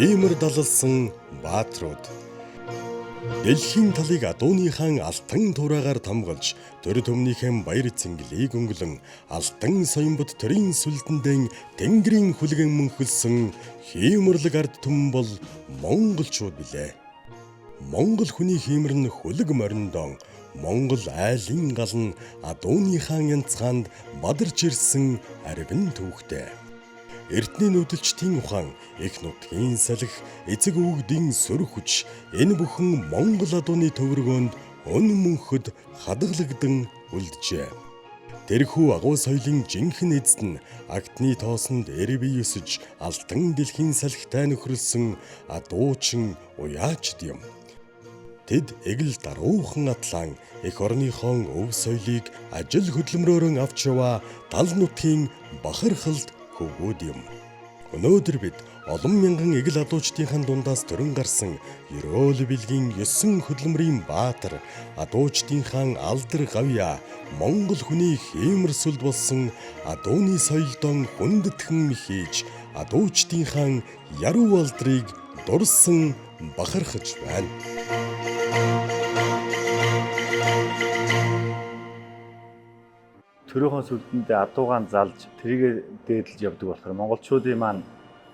Хиймэр далалсан баатрууд. Дэлхийн талыг Адууны хаан алтан туураагаар тамгалж, төр төмнийхэн баяр цэнгэлийг өнгөлөн, алтан соёмбот төрийн сүлдэндэн тэнгэрийн хүлгэн мөнхөлсөн хиймэрлэг ард түмэн бол монголчууд билээ. Монгол хүний хиймэр нь хөлөг мориндон, Монгол айлын гал нь Адууны хаан янцгаанд бадарч ирсэн арвин түүхтэй. Эртний нүүдэлчдийн ухаан, эх нутгийн салхи, эцэг өвгдийн сөрөг хүч энэ бүхэн Монгол адууны төвөргөөнд өн мөнхөд хадгалагдан үлджээ. Тэрхүү агуу соёлын жинхэнэ эзэд нь агтны тоосонд эрбий өсөж, алтан дэлхийн салхитай нөхрөлсөн адуучин уяачд юм. Тэд эгэл даруухан атлаан эх орныхон өв соёлыг ажил хөдөлмөрөөрөө авч яваа тал нутгийн бахархалд хөвгүүд юм. Өнөөдөр бид олон мянган эгэл адуучдынхаа дундаас төрөн гарсан Ерөөл бэлгийн 9 хөдөлмөрийн баатар, адуучдынхаа алдар гавьяа, Монгол хүний хиймэр сүлд болсон адууны соёлдон хүндэтгэн мэхийж, адуучдынхаа яруу алдрыг дурсан бахархаж байна. Төрийнхөө сүлдэндээ адуугаан залж тэрийгэ дээдэлж явдаг болохоор монголчуудын маань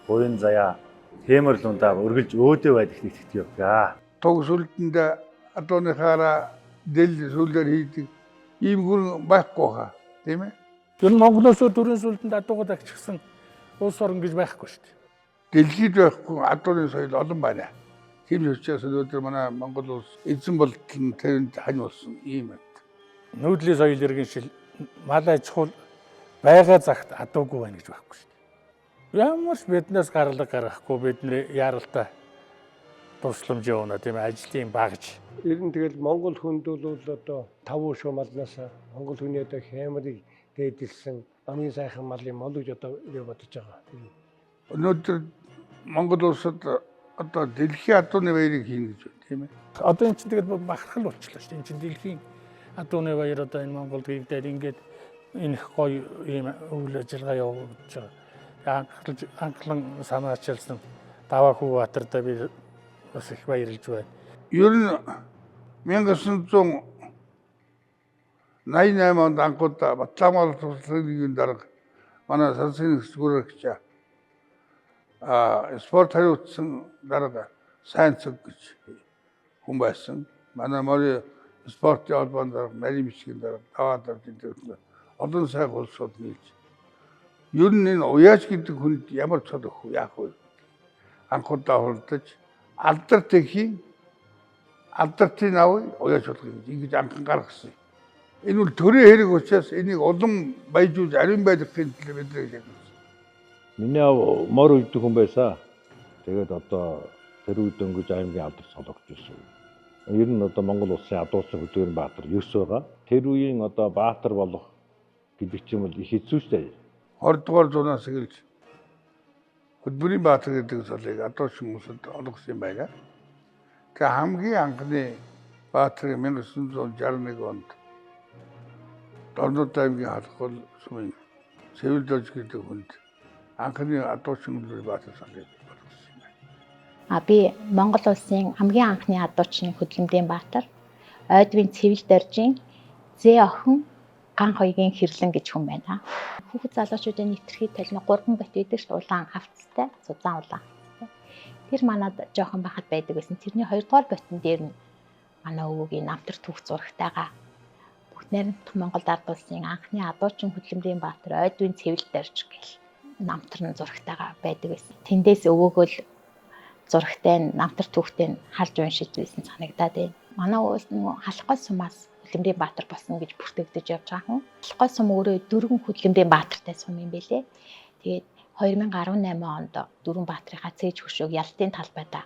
буян заяа тэмэр лундаа өргөлж өөдөө байдаг нэгтгэдэг явдаг. Туг сүлдэндээ адууныхаараа дэл сүлээр хийдэг ийм гүрэн байхгүй хаа, тийм ээ. Ер нь Монголоос төрийн сүлдэнд адуугаад агчихсан улс орн гэж байхгүй шүү дээ. Дэлхийд байхгүй адууны соёл олон байна. Тийм ч учраас өнөөдөр манай Монгол улс эзэн болтол нь тэрэнд хань болсон ийм байна. Нүүдлийн соёл иргэншил мал аж ахуй байгаа цагт адуугүй байна гэж байхгүй шүү дээ. Ямар ч биднээс гарлаг гаргахгүй бидний яаралтай туршламж явна, тийм ээ, ажлын багж. Ер нь тэгэл Монгол хүнд бол одоо тавуу шуу малнаас Монгол хүний одоо хямрыг дээдэлсэн хамгийн сайхан мал юм ол гэж одоо би бодож байгаа. Өнөөдөр Монгол улсад одоо дэлхийн адууны баярыг хийнэ гэж байна, тийм ээ. Одоо эн чинь тэгэл бахархал болчихлоо шүү дээ. Эн чинь дэлхийн адууны баяр одоо энэ Монголд хийгдээд ингээд энэ их гоё ийм үйл ажиллагаа явуулж байгаа. Анхлан анхлан санаачилсан Даваа Хүүбаатартай би бас их баярлж байна. Ер нь 1988 онд анхудаа Батламал туслахын дарга манай сансны хэсгүүрэгч спорт хариуцсан дарга сайн цэг гэж хүн байсан. Манай морь спортын холбооны дарга, нарийн бичгийн дарга, даваа дарга гэдэг олон сайхан улсууд нийлж. Ер нь энэ уяач гэдэг хүнд ямар цол өгөх вэ? Яах вэ? Анхудаа хурдаж алдар тэхийн алдартын авъя уяач болгоё гэж ингэж анхан гаргасан. Энэ бол төрийн хэрэг учраас энийг улам баяжуулж ариун байлгахын төлөө бид нар шийдсэн. Миний аав мор үйдэх хүн байсан. Тэгээд одоо тэр үед дөнгөж аймгийн алдар цологч байсан. Ер нь одоо Монгол улсын адуусан хөдөлгөөрийн баатар 9 байгаа. Тэр үеийн одоо баатар болох гэдэг чинь бол их хэцүү шүү дээ. 20 дугаар зуунаас эхэлж хөдөлмөрийн баатар гэдэг цолыг адуучин хүмүүсэд олгосон юм байна. Тэгээ хамгийн анхны баатрыг 1961 онд Дорнод аймгийн Халахгол сумын Сэвэлдож гэдэг хүнд анхны адуучин хөдөлмөрийн баатар цолыг олгосон юм байна. А би Монгол улсын хамгийн анхны адуучны хөдөлмөрийн баатар Ойдвын Цэвэл доржийн Зээ охин Ган хоёгийн хэрлэн гэж хүн байна. Хүүхэд залуучуудын нэвтрхий толино 3 бот байдаг шүү дээ. Улаан хавцтай, судаан улаан хавцтай. Тэр манад жоохон байхад байдаг байсан. Тэрний 2 дугаар ботон дээр нь манай өвөгийн намтар түүх зурагтайгаа бүгд найрамдах Монгол ард улсын анхны адуучин хөдөлмөрийн баатар Ойдвын Цэвэл дорж гэл намтар нь зурагтайгаа байдаг байсан. Тэндээс өвөөгөө л зурагтай нь намтар түүхтэй нь харж уншиж байсан санагдаад байна. Манай өвөөс нөгөө Халахгой сумаас хөдөлмөрийн баатар болсон гэж бүртгэгдэж явж байгаа хүн. Халахгой сум өөрөө 4 хөдөлмөрийн баатартай сум юм бэлээ. Тэгээд 2018 онд 4 баатрынхаа цээж хөшөөг ялтын талбайдаа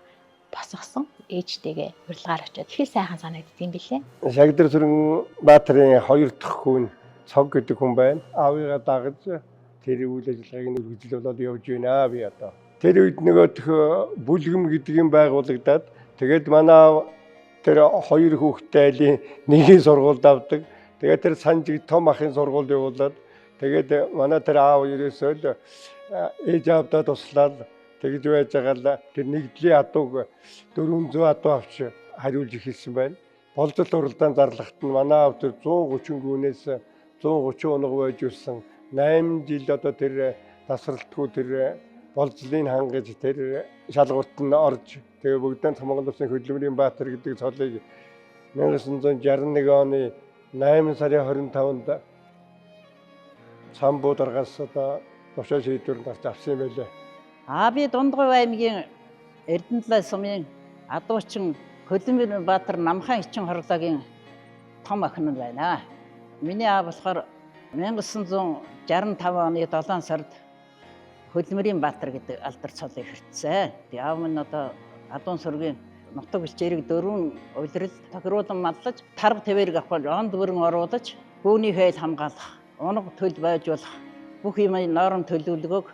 босгосон. Ээжтэйгээ урилгаар очиод их сайхан санагддаг юм бэлээ. Шагдар сүрэн Баатрын хоёр дахь хүн Цог гэдэг хүн байна. Аавыгаа дагаж тэр үйл ажиллагааг нь үргэлжлүүлээд явж байна би одоо. Тэр үед нөгөөх бүлгэм гэдэг юм байгуулагдаад тэгээд манай тэр хоёр хүүхэдтэй айлын нэгийн сургуульд авдаг. Тэгээд тэр санжиг том ахын сургуульд явуулаад Тэгээд манай тэр аав ерөөсөө л ээж аавдаа туслаад тэгж байж байгаа л тэр нэгдлийн адууг 400 адуу авч хариулж эхэлсэн байна. Болзол уралдаан зарлахт нь манай аав тэр 130 гүнээс 130 унаг байж өссөн. 8 жил одоо тэр тасралтгүй тэр болзлыг хангаж тэр шалгуурт нь орж тэгээ Богдан Монгол Улсын хөдөлмөрийн баатар гэдэг цолыг 1961 оны 8 сарын 25-нд Самбуу даргаас одоо тушаа шийдвэр гарч авсан юм байлээ. Аа би Дундгуй аймгийн Эрдэнэлай сумын адуучин Хөдөлмөрийн баатар Намхан Ичин хорлоогийн том охин нь байна. Миний аав болохоор 1965 оны 7 сард Хөдөлмөрийн баатар гэдэг алдар цолыг хүртсэн. Тэгээ аав минь одоо адуун сүргийн нутаг бэлчээрийг дөрвөн улирал тохируулан маллаж, тарга тэвэрэг авах, онд бүрэн оруулаж, гүүний хайл хамгаалах, унаг төл байжуулах бүх юм норм төлөвлөгөөг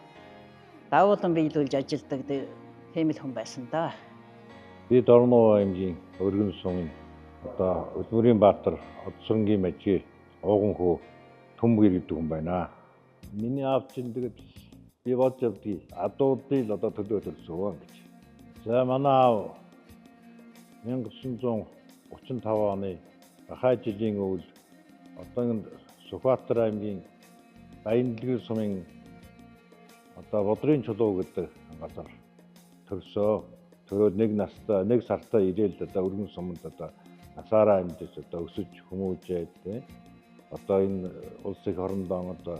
давуулан биелүүлж ажилдаг тийм л хүн байсан да. Би Дорноо аймгийн Өргөн сумын одоо Хөдөлмөрийн баатар Одсонгийн мажи ууган хөө Төмгөр гэдэг хүн байна. Миний аав чинь тэгээд би бодж явдгийг адуудыг л одоо төлөө төрсөн гэж. За манай аав 1935 оны Бахай жилийн өвөл одоо энэ Сүхбаатар аймгийн Баян-Дэлгэр сумын одоо Бодрын чулуу гэдэг газар төрсөө. Төрөөд нэг настай, нэг сартай ирээл одоо Өргөн суманд одоо насаараа амьдарч одоо өсөж хүмүүжээд тий. Одоо энэ улс их орондоо одоо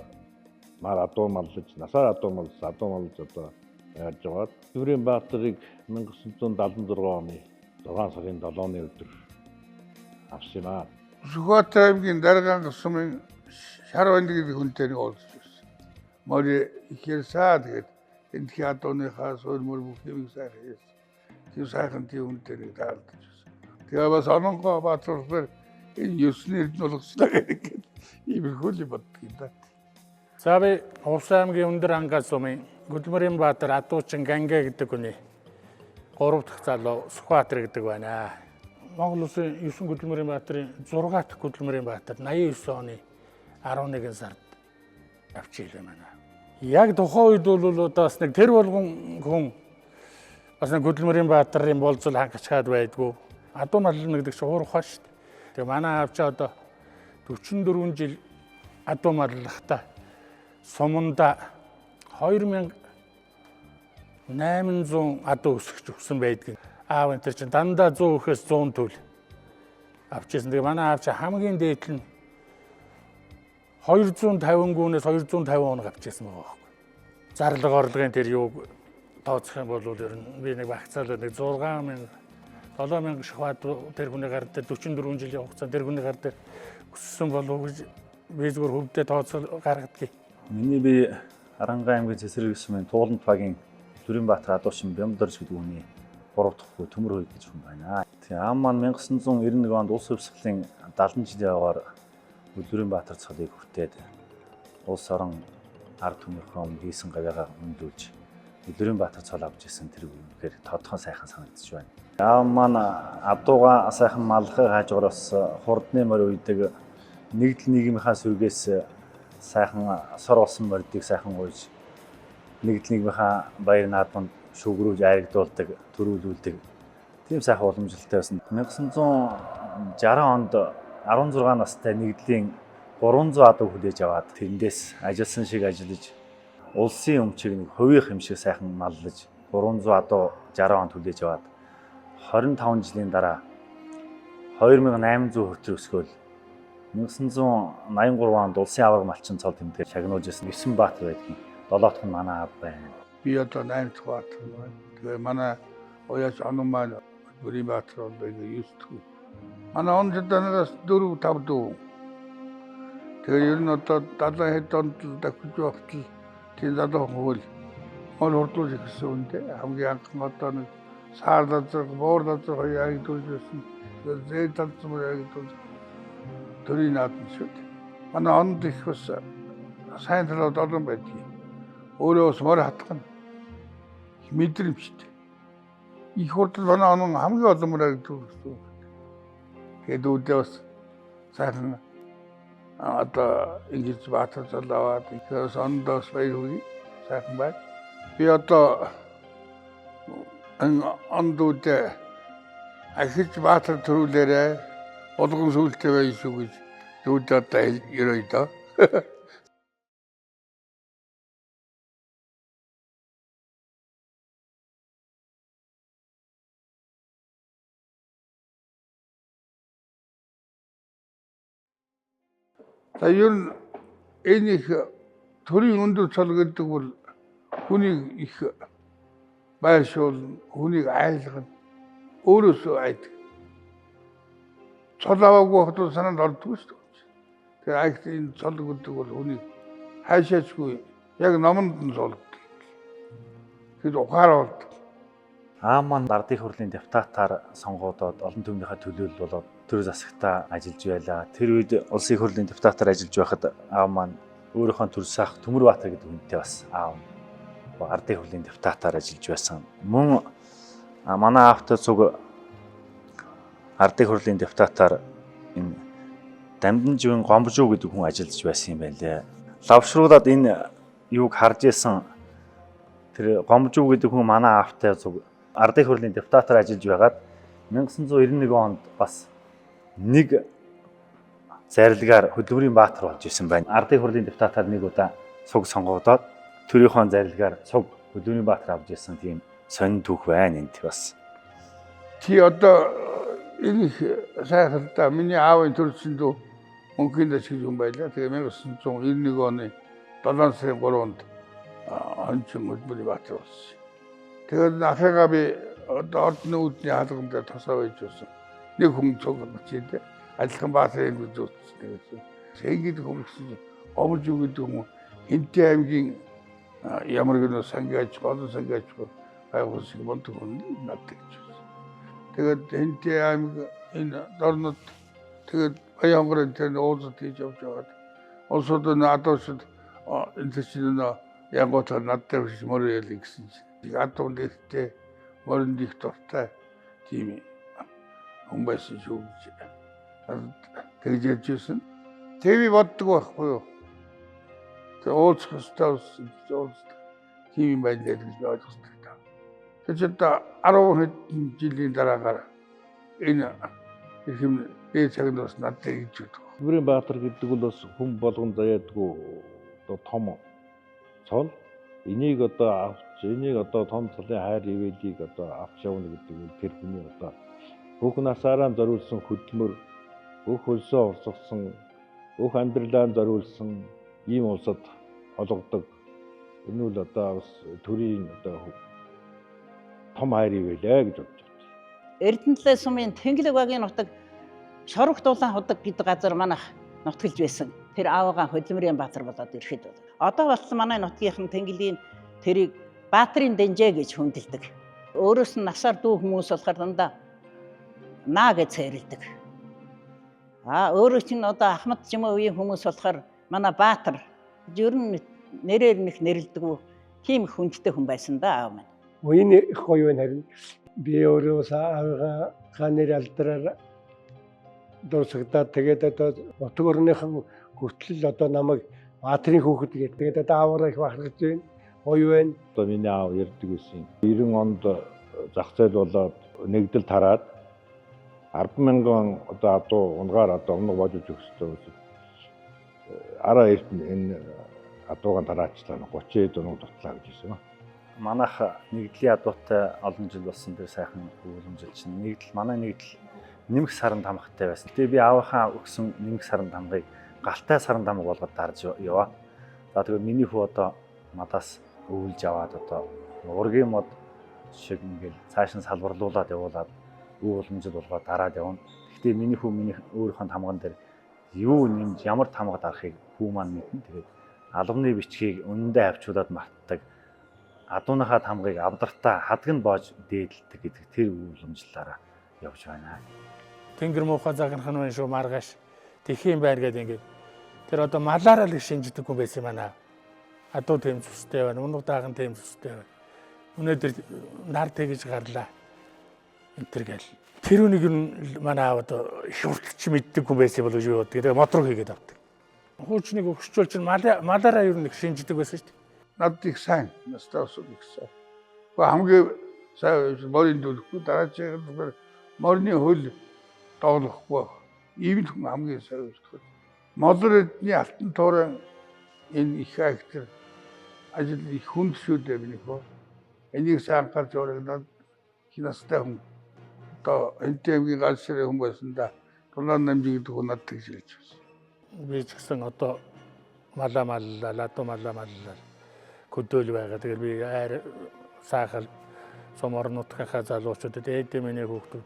мар адуу маллаж, насаар адуу маллаж, адуу маллаж одоо яаж байгаа. Зүрийн баатарыг 1976 оны 6 сарын 7-ны өдөр авсан юм аа. Сүхбаатар аймгийн Даргаан сумын Шар банд гэдэг хүнтэй нэг уулзч байсан. Мори их ярьсаа тэгээд эндхийн адууныхаа суур мөр бүх юмыг сайхан хийсэн. Тийм сайхан тийм хүнтэй нэг таалдаж байсан. Тэгээ бас Ононгоо Баатар болохоор энэ ёсны эрдэнэ болгочлаа гэдэг иймэрхүү л боддог юм да. За би Увс аймгийн Өндөр Ангай сумын Гүлмөрийн Баатар Адуучин Ганга гэдэг хүний 3 дахь залуу Сүхбаатар гэдэг байна. Монгол Улсын 9 Гүлмөрийн Баатарын 6 дахь Гүлмөрийн Баатар 89 оны 11 сард авч ийлээ байна. Яг тухайн үед бол одоо бас нэг тэр болгон хүн бас нэг Гүлмөрийн Баатарын болзол хангачаад байдгүй. Адуу маллна гэдэг чинь уур ухаан шүү дээ. Тэгээ манай аав чи одоо 44 жил адуу маллахдаа суманда 2800 адуу өсгөж өгсөн байдгийг. Аав энэ чинь дандаа 100 үхээс 100 төл авчихсан. Тэгээ манай аав чи хамгийн дээд нь 250 гүнээс 250 оног авчихсан байгаа байхгүй. Зарлага орлогын тэр юуг тооцох юм бол ер нь би нэг багцаалаа нэг 6000 7000 шахаад тэр хүний гар дээр 44 жилийн хугацаанд тэр хүний гар дээр өссөн болов уу гэж би зүгээр хөвдөө тооцоол гаргадгийг. Миний би Аранга аймгийн Цэцэрлэг сумын Тууланд багийн Зүрийн Баатар адуучин Бямдорж гэдэг хүний 3 дахь хүү Төмөр хой гэж хүн байна. Тэгээ аав маань 1991 онд улс хувьсгалын 70 жилийн аваар Үлгэрийн Баатар цолыг хүртээд улс орон ард түмнийхээ өмнө хийсэн гавьяагаа үнэлүүлж Үлгэрийн Баатар цол авч ирсэн тэр үнэхээр тодхон сайхан санагдчих байна. Аав маань адууга сайхан маллахын хажуугаар бас хурдны морь үйдэг нэгдэл нийгмийнхаа сүргээс сайхан сор болсон морьдыг сайхан гуйж нэгдэл нийгмийнхаа баяр наадманд шүгрүүлж айрагдуулдаг, төрүүлүүлдэг тийм сайхан уламжлалтай байсан. 1960 онд 16 настай нэгдлийн 300 адуу хүлээж аваад тэрэндээс ажилласан шиг ажиллаж улсын өмчийг нэг хувийнх юм шиг сайхан маллаж 300 адуу 60 онд хүлээж аваад 25 жилийн дараа 2800 хүртэл өсгөөл 1983 онд улсын аварга малчин цол тэмдгээр шагнуулж ирсэн 9 баатар байдгийг 7 дахь нь манай аав байна. Би одоо 8 дахь баатар байна. Тэгээ манай уяас онон маань Бүрийн баатар бол 9 дахь. Манай он одоо надаас 4 5 дүү. Тэгээ ер нь одоо 70 хэд онд л давхиж байхад л тийм залуу хөл мол хурдуулж эхэлсэн үндэ хамгийн анхан одоо нэг саар лазар, буур лазар хоёр харагдуулж байсан. Тэгээ зээ талцсан мөр харагдуулж төрийн наадам шүү дээ. Манай онд их бас сайн талууд олон байдгийг. Өөрөө бас морь хатгана. Их мэдрэмжтэй. Их хурдл манай онон хамгийн олон мөр харагдуулсан. Тэгээд үүдээ бас сайхан Одоо ингэж баатар цол аваад тэгэхээр ондоос баяр хүргэе. Сайхан байна. Би одоо ондууд ахиж баатар төрүүлээрэ болгон сүултээ байх шүү гэж дүүд одоо ерөөй доо. За ер нь энэ их төрийн өндөр цол гэдэг бол хүнийг их байршуулна, хүнийг айлгана, өөрөөсөө айдаг. Цол аваагүй хотод санаанд ордоггүй шүү дээ. Тэгэхээр айх энэ цол гэдэг бол хүнийг хайшаачгүй яг номонд нь суулгадаг. Тэр ухаар болдог. Аав маань ардын хурлын депутатаар сонгоодоод олон түмнийхээ төлөөлөл болоод төр засагтаа ажиллаж байлаа. Тэр үед улсын их хурлын депутатаар ажиллаж байхад аав маань өөрийнхөө төрс ах Төмөрбаатар гэдэг хүнтэй бас аав ардын хурлын депутатаар ажиллаж байсан. Мөн манай аавтай цуг ардын хурлын депутатаар энэ Дамдинживэн Гомбожуу гэдэг хүн ажиллаж байсан юм байна лээ. Лавшруулад энэ юуг харж исэн тэр Гомбожуу гэдэг хүн манай аавтай цуг ардын хурлын депутатаар ажиллаж байгаад 1991 онд бас нэг зарилгаар хөдөлмөрийн баатар болж исэн байна. Ардын хурлын депутатаар нэг удаа цуг сонгогдоод төрийнхөө зарилгаар цуг хөдөлмөрийн баатар авч исэн тийм сонин түүх байна энд бас. Чи одоо энэ их сайхан л да. Миний аавын төрсөн дүү мөнхийн дэш гэж хүн байлаа. Тэгээ 1991 оны 7 сарын 3-нд хончин хөдөлмөрийн баатар болсон. Тэгээд ахыгаа би одоо ордны үүдний хаалган дээр тосоо байж байсан. Нэг хүн цуг очиж адилхан баатар юм гэж үзсэн гэсэн. Сэн гэдэг хүн гэсэн Омж гэдэг хүн Хинтээ аймгийн ямар гэнэ сангийн аж олон сангийн аж байгуулсан мундаг хүн надад гэж байна. Тэгээд Хинтээ аймаг энэ дорнод тэгээд Баян-хонгорын тэр уулзалт хийж явж байгаад улсууд нь адуушид энэ чинь нөө янгоотаар над дээр биш морь ялыг гэсэн чинь адуу нэртэй моринд их дуртай тийм хүн байсан шүү гэж тэгж ярьж байсан. Тэг би боддог байхгүй юу? Тэг уулзах ёстой болсон гэж уулздаг. Тийм юм байна гэж би ойлгодог та. Тэр чинь одоо 10 хэдэн жилийн дараагаар энэ их юм дээд цагт бас над дээр гэж өгдөг. Хөдөлмөрийн баатар гэдэг бол бас хүн болгон заяадгүй одоо том цол. Энийг одоо авч, энийг одоо том цолын хайр ивэлийг одоо авч явна гэдэг нь тэр хүний одоо бүх насаараа зориулсан хөдөлмөр, бүх хөлсөө урсгасан, бүх амьдралаа зориулсан ийм улсад олгодог. Энэ үл одоо бас төрийн одоо том хайр ивэлээ гэж бодож байна. Эрдэнэтлээ сумын Тэнглэг багийн нутаг Шорогт улаан худаг гэдэг газар манайх нутгалж байсан. Тэр аавгаа хөдөлмөрийн баатар болоод ирэхэд бол. Одоо болтол манай нутгийнхан Тэнгэлийн тэрийг Баатрын дэнжээ гэж хүндэлдэг. Өөрөөс нь насаар дүү хүмүүс болохоор дандаа наа гэж цайрладаг. А өөрөө чинь одоо Ахмад ч юм уу үеийн хүмүүс болохоор манай Баатар ер нь нэрээр них нэрлэдэггүй тийм хүндтэй хүн байсан да аав маань. Энэ их гоё байна харин би өөрөө аавыгаа хааны алдраар дурсагдаад тэгээд одоо нутаг орныхон хүртэл одоо намайг Баатрын хүүхэд гэдэг. Тэгээд одоо ааваараа их бахархаж байна. Гоё байна. Одоо миний аав ярьдаг байсан. 90 онд зах зээл болоод нэгдэл тараад 10,000 одоо адуу унгаар одоо өмнө бодож өгсөй байсан. Араа эрт энэ адуугаан тараачлаа 30 унаг дутлаа гэж хэлсэн. Манайх нэгдлийн адуутай олон жил болсон тэр сайхан өвлөмжил чинь нэгдэл манай нэгдэл нэмэх саран тамгатай байсан. Тэгээ би аавынхаа өгсөн нэмэх саран тамгыг галтай саран тамга болгоод дарж яваа. За тэгээ миний хүү одоо надаас өвлж аваад одоо ургийн мод шиг ингээл цааш нь салбарлуулад явуулаад өв уламжил болгоод дараад явна. Гэхдээ миний хүү миний өөрийнхөө тамган дээр юу нэмж ямар тамга дарахыг хүү маань мэднэ. Тэгээд албаны бичгийг үнэндээ хавчуулаад мартдаг. Адууныхаа тамгыг авдартаа хадаг нь боож дээдэлдэг гэдэг тэр өв уламжлалаараа явж байна. Тэнгэр муухай загнах нь байна шүү маргааш. Тэхийн байна гэдэг ингээд. Тэр одоо малаараа л их шинждэг хүн байсан юм байна. Адуу тийм зүстэй байна. Унаг дааган тийм зүстэй байна. Өнөөдөр нар тэгж гарлаа. Энтэр гэл. Тэр үнийг нь манай аав одоо их уртч мэддэг хүн байсан болов юу гэдэг. Тэгээ мод руу хийгээд авдаг. Хуучныг өгчөөл чинь малаараа ер нь их шинждэг байсан шүү дээ. Надад их сайн, настай бас их сайн. Гэхдээ хамгийн сайн морин дүүлэхгүй дараагийн зүгээр морины хөл доглохгүй. Ийм л хүн хамгийн сайн байдаг. Молор эдний алтан туурайн энэ их актер ажил их хүнд шүү дээ миний хөө. Энийг сайн анхаарч явах надад их настай хүн. Одоо Энтэй аймгийн галшрын хүн байсан да. Тулаан намжи гэдэг хүн надад тэгж хэлж байсан. Би ч гэсэн одоо малаа маллаа, ладу малаа маллаа хөдөөл байгаа. Тэгэхээр би айр саахал сум орон нутгийнхаа залуучуудад ээдээ миний хүүхдүүд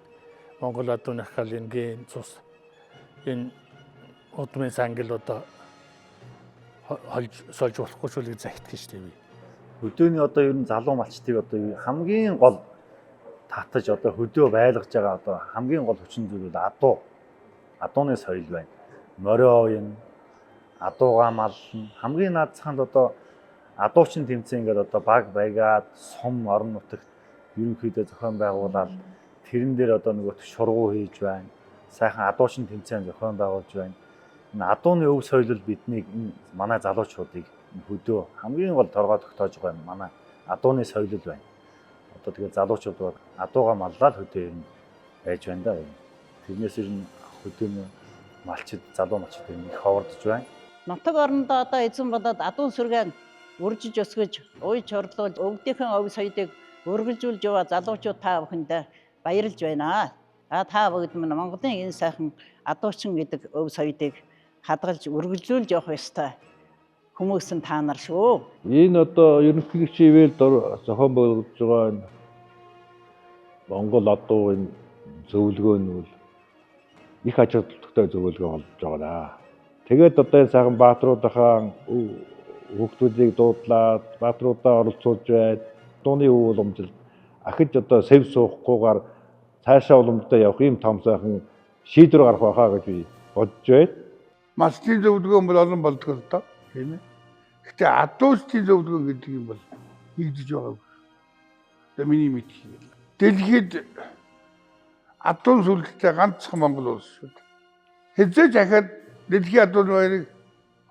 Монгол адууныхаа энэ ген цус энэ удмын сангил одоо холж сольж болохгүй шүү л гэж захиддаг шүү дээ би. Хөдөөний одоо ер нь залуу малчдыг одоо хамгийн гол татаж одоо хөдөө байлгаж байгаа одоо хамгийн гол хүчин зүйл бол адуу. Адууны соёл байна. Морио уян, адуугаа мална. Хамгийн наад заханд одоо адуучин тэмцээн ингээд одоо баг байгаад сум орон нутагт ерөнхийдөө зохион байгуулаад тэрэн дээр одоо нөгөө шургуу хийж байна. Сайхан адуучин тэмцээн зохион байгуулж байна. Энэ адууны өв соёл биднийг энэ манай залуучуудыг энэ хөдөө хамгийн гол торгоо тогтоож байгаа юм манай адууны соёл байна. Одоо тэгээд залуучууд бол адуугаа маллаа л хөдөө ер нь байж байна да. Тэрнээс ер нь хөдөөний малчид залуу малчид ер нь их ховордож байна. Нутаг орондоо одоо эзэн болоод адуун сүргэн үржиж өсгөж, уйж хорлуулж, өвгдийнхээ өв соёлыг үргэлжлүүлж яваа залуучууд та бүхэндээ баярлж байна. А та бүгд минь Монголын энэ сайхан адуучин гэдэг өв соёлыг хадгалж үргэлжлүүлж явах ёстой хүмүүс нь та нар шүү. Энэ одоо ерөнхийлөгчийн ивэл зохион байгуулж байгаа энэ Монгол адуу энэ зөвлөгөө нь бол их ач холбогдолтой зөвлөгөө болж байгаа даа. Тэгээд одоо энэ сайхан баатруудынхаа хүүхдүүдийг дуудлаад баатруудаа оролцуулж байд дууны өв уламжлалт ахиж одоо сэв суухгүйгээр цаашаа уламжтай явах ийм том сайхан шийдвэр гарах байхаа гэж би бодож байд. Малчдын зөвлөгөө бол олон болдгоо л доо, тийм ээ. Гэхдээ адуучдын зөвлөгөө гэдэг юм бол нэгдэж байгаагүй. Одоо миний мэдх юм. Дэлхийд адуун сүлдтэй ганцхан Монгол улс шүү дээ. Хэзээ ч ахаад дэлхийн адууны баярыг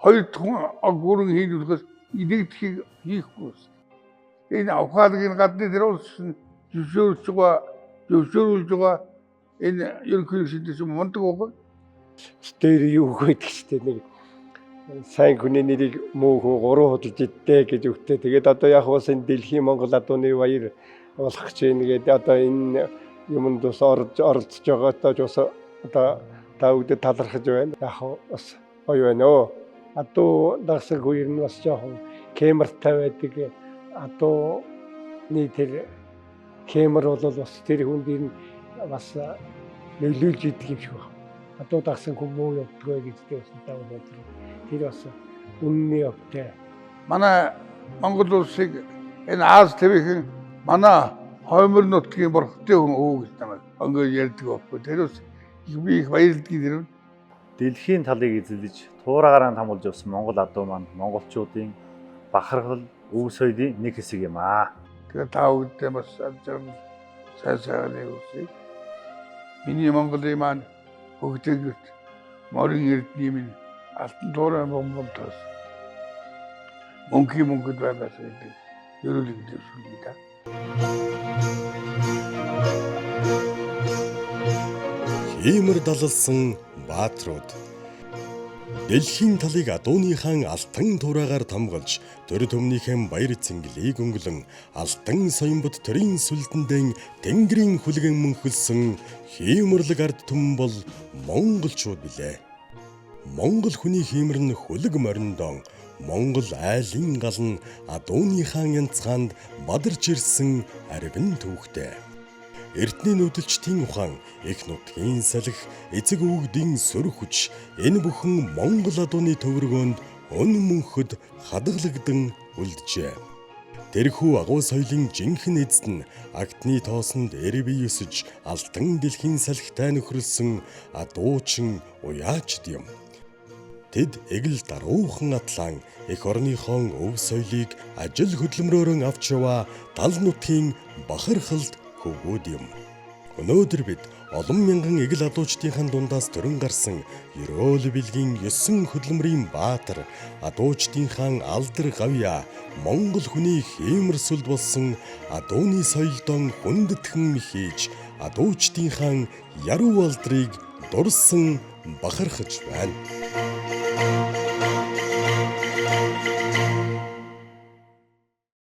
хоёр дахь гүрэн хийлүүлэхээс нэгдэхийг хийхгүй байна. Энэ ухаалаг энэ гадны тэр улс зөвшөөрч байгаа, зөвшөөрүүлж байгаа энэ ерөнхийлөгчдөөс мундаг байгаа. Тэр юу гэдэг ч нэг сайн хүний нэрийг муу хүн гурван худалж иддэ гэж өгтөө. Тэгээд одоо яг бас энэ дэлхийн Монгол адууны баяр болох гэж байна гэдэг одоо энэ юмд бас оролцож байгаатай бас одоо та бүгдэд талархаж байна. Яг бас гоё байна өө. Адуу дагсаг үер нь бас жоохон кемертай байдаг. Адууны тэр кемер бол бас тэр хүнд энэ бас нөлөөлж идэг юм шиг байна. Адуу дагсан хүн муу явдгаа гэдэгтэй бас даа бодлоо. Тэр бас үнний явтай. Манай Монгол улсыг энэ Аз твийн манай хоймор нутгийн бурхны хүн өө гэж намайг өнгө ярьдаг байхгүй. Тэр бас би их баярлдаг юм. Дэлхийн талыг эзэлж туураагаараа хамгаалж явсан Монгол адуу маань монголчуудын бахархал өв соёлын нэг хэсэг юм аа. Тэгэхээр та бүгдээ бас жаргал сайн сайхныг хүсье. Миний Монголын маань хөгжөөгт морин эрдний минь алтан туурайн бомбомтоос мөнхийн мөнгөд байгаас гэдэг ерөөлийг дэвшүүлье да. Хиймэр далалсан баатрууд Дэлхийн талыг адууны хаан алтан туураагаар тамгалж, төр төмнийхэн баяр цэнгэлийг өнгөлөн, алтан соёмбод төрийн сүлдэндэн тэнгэрийн хүлгэн мөнхөлсөн хиймэрлэг ард түмэн бол монголчууд билээ. Монгол хүний хиймэр нь хүлэг мориндон, Монгол айлын гал нь адууны хаан янцгаанд бадарч ирсэн арвин түүхтэй. Эртний нүүдэлчдийн ухаан, эх нутгийн салхи, эцэг өвгдийн сөрөг хүч энэ бүхэн Монгол адууны төвөргөөнд өн мөнхөд хадгалагдан үлджээ. Тэрхүү агуу соёлын жинхэнэ эзэд нь агтны тоосонд эрбий өсөж алтан дэлхийн салхитай нөхрөлсөн адуучин уяачд юм. Тэд эгэл даруухан атлаан эх орныхон өв соёлыг ажил хөдөлмөрөөрөө авч яваа дал нутгийн бахархалд хөвгүүд юм. Өнөөдөр бид олон мянган эгэл адуучдынхаа дундаас төрөн гарсан Ерөөл бэлгийн 9 хөдөлмөрийн баатар, адуучдынхаа алдар гавьяа, Монгол хүний хиймэр сүлд болсон адууны соёлдон хүндэтгэн мэхийж, адуучдынхаа яруу алдрыг дурсан бахархаж байна.